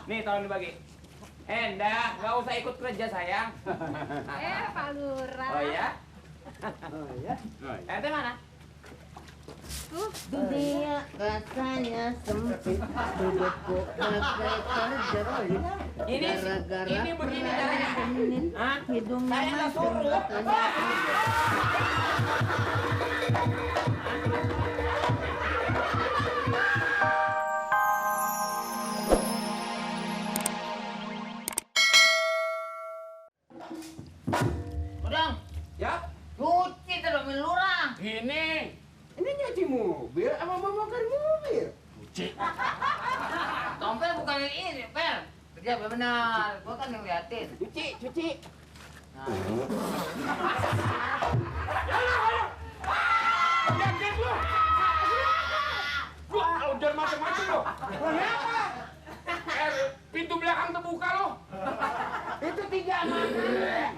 Nih, tolong dibagi. Endah, nggak usah ikut kerja sayang. Pak Lurah. Oh ya? Oh ya. Ente mana? Dunia rasanya sempit, hidupku bagai terjepit. Ini begini caranya. Hah? Hidungnya Saya nggak mancung, suruh. matanya Udang, Ya, cuci tuh mobil lurah. ini. Ini nyuci mobil sama membongkar mobil. Tompel bukan yang ini, Pel. Kerja benar, gua kan yang liatin. Cuci. Nah, Jangan lu. Gua kalau jangan macam-macam lo. Kenapa? Pintu belakang terbuka lo. Itu 3 makanan.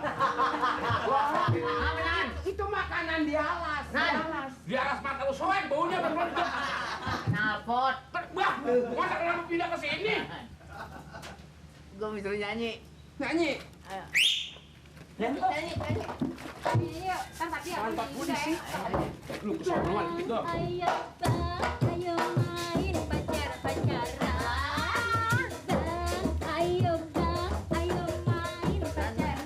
Apaan? Itu makanan di alas. Di atas mata lu soek baunya bener-bener. Nalpot. Bah, masa kenapa pindah ke sini? Gua disuruh nyanyi. Nyanyi. Ayo. Nyanyi. Yuk, ntar tapi aku Mantap juga polisi. ya. Lu kesonoan gitu. Ayo bang, ayo main pacaran. Bang, ayo bang, ayo main pacaran.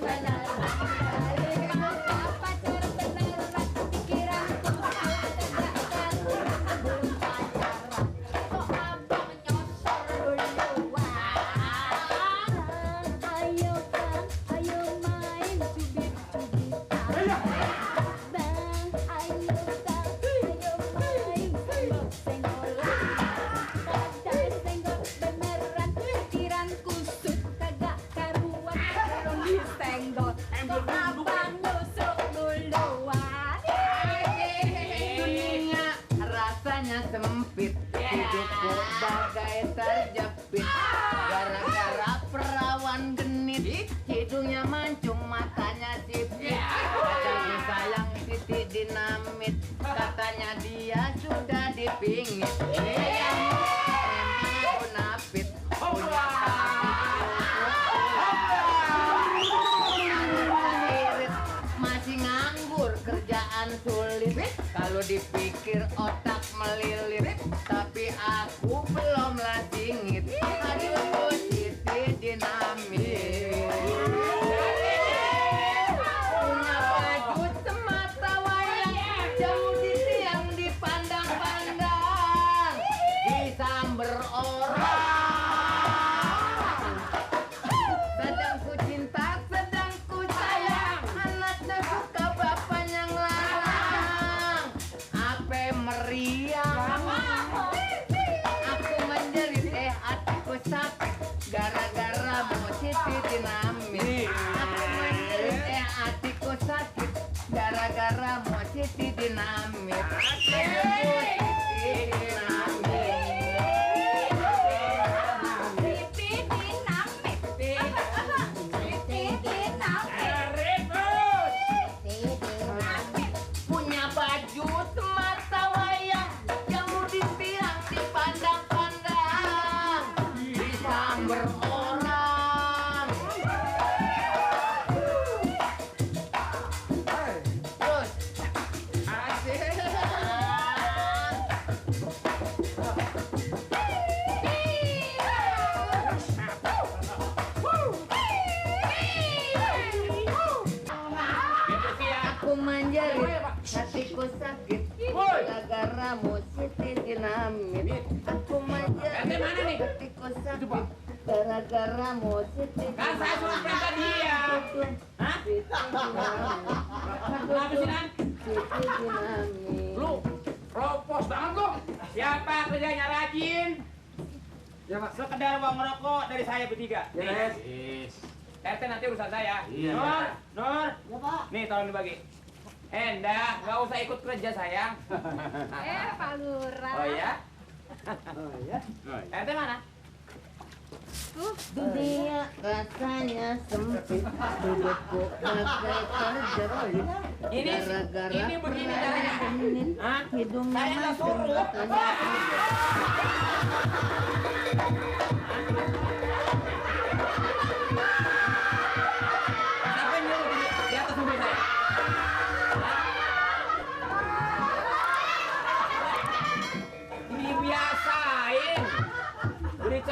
Pacar beneran, pikiranku agak kabur belum pacaran. Kok abang nyosor duluan? Ayo bang, ayo main cubit-cubitan. Bang, ayo bang, ayo main senggol-senggolan. Kadang senggol beneran, pikiran kusut kagak karuan. Belum disenggol, kok abang nyusuk duluan. Dunia rasanya sempit, hidupku bagai terjepit. Gara-gara perawan genit, hidungnya mancung, matanya sipit. Tapi sayang titik dinamit, katanya dia sudah dipingit. Memang bonafit, punya irit, masih nganggur, kerjaan sulit. Kalau dipikir otak melilit, tapi aku belum lah singit. Aduh posisi dinamit. Punya baju semata wayang, jauh di tiang dipandang-pandang, disamber orang. Sedang ku cinta, sedang ku sayang, anaknya suka bapaknya ngelarang. Ape meriang, aku menjerit, hatiku sakit, gara-gara Siti dinamit. Aku menjerit, hatiku sakit, gara-gara Siti dinamit. Siti dinamit. Pipi dinamit. Pipi dinamit. Punya baju semata wayang, jamu di tiang dipandang-pandang, disamber orang. Terus Asik. aku menjerit, hatiku sakit, gara-gara Siti dinamit. Aku menjerit, Ente mana nih? hatiku sakit, gara-gara Siti Kan saya suruh perintah dia. Hah? Siti dinamit. Kenapa sih, Nan? Siti dinamit. Lu propos banget lu. Siapa kerjanya rajin? Ya, Pak. Sekedar uang rokok dari saya bertiga. Yes. Yes. RT nanti urusan saya. Iya. Nur. Ya Pak. Nih tolong dibagi. Endah, nggak usah ikut kerja sayang. Pak Lurah. Oh ya? Oh ya. RT mana? Dunia rasanya sempit, hidupku bagai terjepit. Ini begini caranya. Hah? Hidungnya Saya nggak mancung, suruh. matanya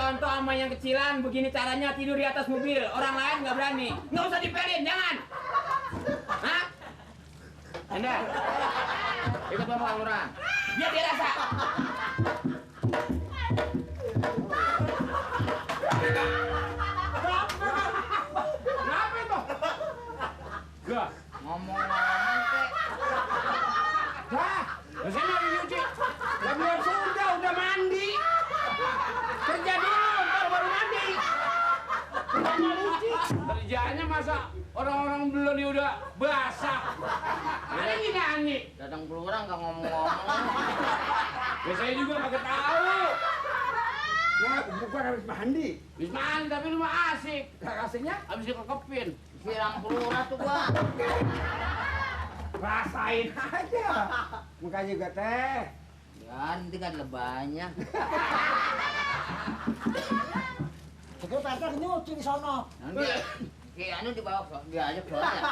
contoh sama yang kecilan, begini caranya tidur di atas mobil. Orang lain nggak berani. Nggak usah dipelin, jangan. Hah? Anda, ikut Bapak Lurah. Biar dia rasa. Kenapa itu? Gas. Ngomong-ngomong kek. Dah, di sini lagi nyuci. Ya belum sudah, udah mandi. Kerja dulu, baru mandi. Kerjanya nyuci. Kerjanya masa orang-orang belum dia udah basah. Ada yang nyanyi. Datang Lurah nggak ngomong-ngomong. Ya saya juga kagak tahu. Nah, bukan habis mandi. Habis mandi tapi lu mah asik. Asiknya Habis dikekepin. Siram Lurah tuh gua. rasain aja. Muka juga teh. Ya, nanti kan lebahnya. Sekarang Pak RT nyuci di sono. Nanti kayak anu dibawa diajak soalnya.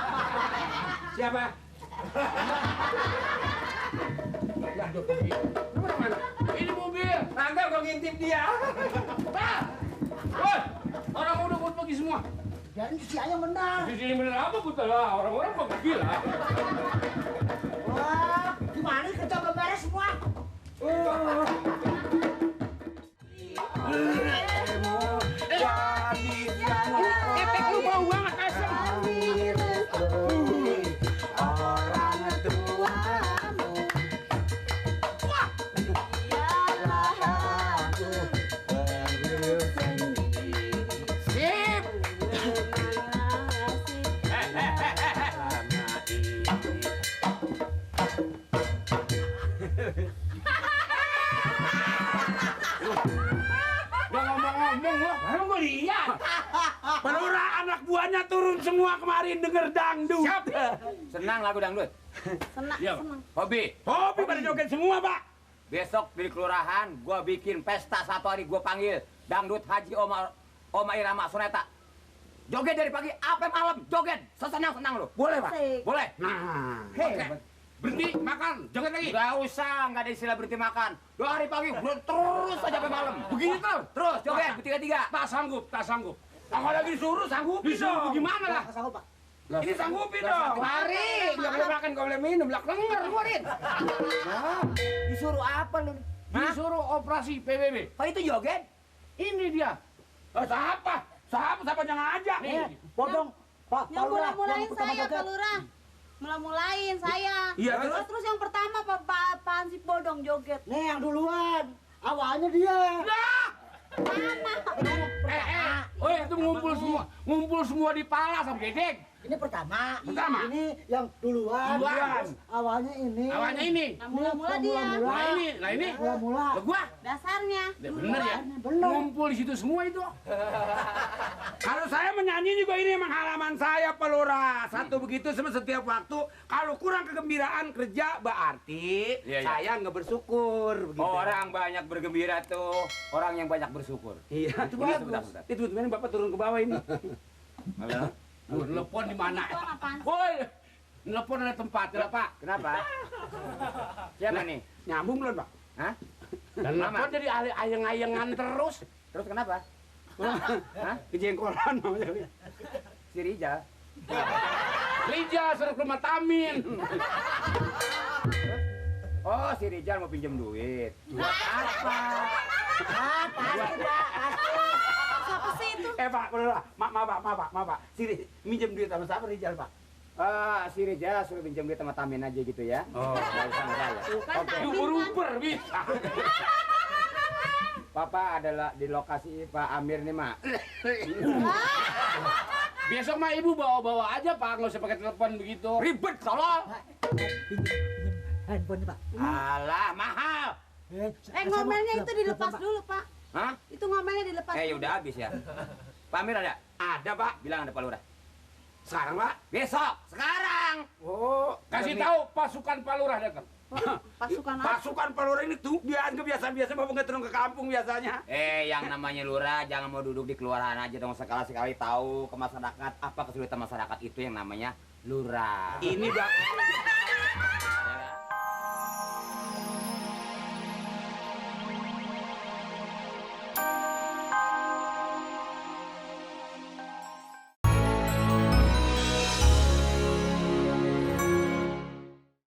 Siapa? Ya, aduh, pergi. Lu mau mana? Ini mobil. Kagak gua ngintip dia. Pak! Woi! Orang udah buat pergi semua. Biarin cuci aja benar. Di sini bener apa betul lah? Orang-orang mau gila. Wah, gimana kerja belum beres semua? Ketek lu bau banget asem. Orang tuamu. Sip. Udah ngomong-ngomong lu, emang gua lihat. Pelurah anak buahnya turun semua kemarin denger dangdut. Siap. Senang lagu dangdut. Senang, Iya. senang. Hobi. Hobi pada joget semua, Pak. Besok di kelurahan gua bikin pesta satu hari, gua panggil dangdut Haji Oma Irama Suneta. Joget dari pagi sampai malam, joget sesenang-senang lu. Boleh, Pak? Asik. Boleh? Nah, Oke. Berhenti makan, joget lagi. Gak usah, nggak ada istilah berhenti makan. 2 hari pagi, terus aja sampai malam. Begini terus. Terus joget bertiga-tiga. Tak sanggup, tak sanggup. kalau lagi disuruh sanggupin Disuruh dong. gimana lah? Sanggup, Pak. Ini sanggupin dong. Mari, Nggak boleh makan, nggak boleh minum. Lah kelengar gua, Rin. disuruh apa lu? Disuruh operasi PBB. Pak itu joget? Ini dia. Siapa? Siapa jangan ajak. Nih. Bodong. Pak, Yang Lurah, mula-mulain yang pertama saya, joget. Pak Lurah. Mula-mulain saya. Iya, Terus yang pertama Pak Hansip Bodong joget. Nih yang duluan. Awalnya dia. Oh itu ngumpul semua di Pala sama Gedek. Ini pertama. Pertama. Ini yang duluan. Duluan. Terus awalnya ini. Awalnya ini. Nah, mula-mula dia. Nah ini. Mula-mula. Lah gua. Dasarnya. Ya, bener ya. Bener. Ngumpul di situ semua itu. Kalau saya menyanyi juga ini emang halaman saya, Pelurah. Satu begitu sama setiap waktu. Kalau kurang kegembiraan kerja, berarti Iya, iya. saya nggak bersyukur. Begitu. Orang banyak bergembira tuh, orang yang banyak bersyukur. Iya, itu Begitu, bagus. bentar. Itu sebenarnya Bapak turun ke bawah ini. Halo? Lu telepon di mana? Itu apaan sih? Woi. Telepon ada tempat ya, Pak. Kenapa? Siapa nih? Nyambung belum, Pak? Hah? Dan telepon jadi ayang-ayangan terus. Terus kenapa? Hah? Kejengkolan namanya. Si Rijal. Lija suruh ke rumah Tamin. Oh, si Rijal mau pinjam duit. Buat apa? Siapa sih itu? Pak, Pelurah. Maaf, Pak. Sini, minjem duit sama siapa, Rijal, Pak? Si Rijal suruh pinjam duit sama Tamin aja gitu ya. Oh. Nggak usah sama saya. Bukan Oke. Tamin kan? Uber bisa. Papa adalah di lokasi Pak Amir nih, Mak. Besok mah ibu bawa-bawa aja, Pak. Nggak usah pakai telepon begitu. Ribet, tolong. Handphone, Pak. Alah, mahal. Ngomelnya itu dilepas dulu, Pak. Hah? Itu ngomelnya dilepas dulu. Udah habis ya. Pak Amir ada? Ada, Pak. Bilang ada Pak Lurah. Sekarang, Pak. Besok, sekarang. Oh, Kasih tahu pasukan Palurah datang. Pasukan apa? pasukan Pelurah ini tuh kebiasaan-biasa Bapak nggak turun ke kampung biasanya. Yang namanya lurah jangan mau duduk di kelurahan aja dong, sekali-sekali tahu ke masyarakat apa kesulitan masyarakat itu yang namanya lurah. Ini, Bapak.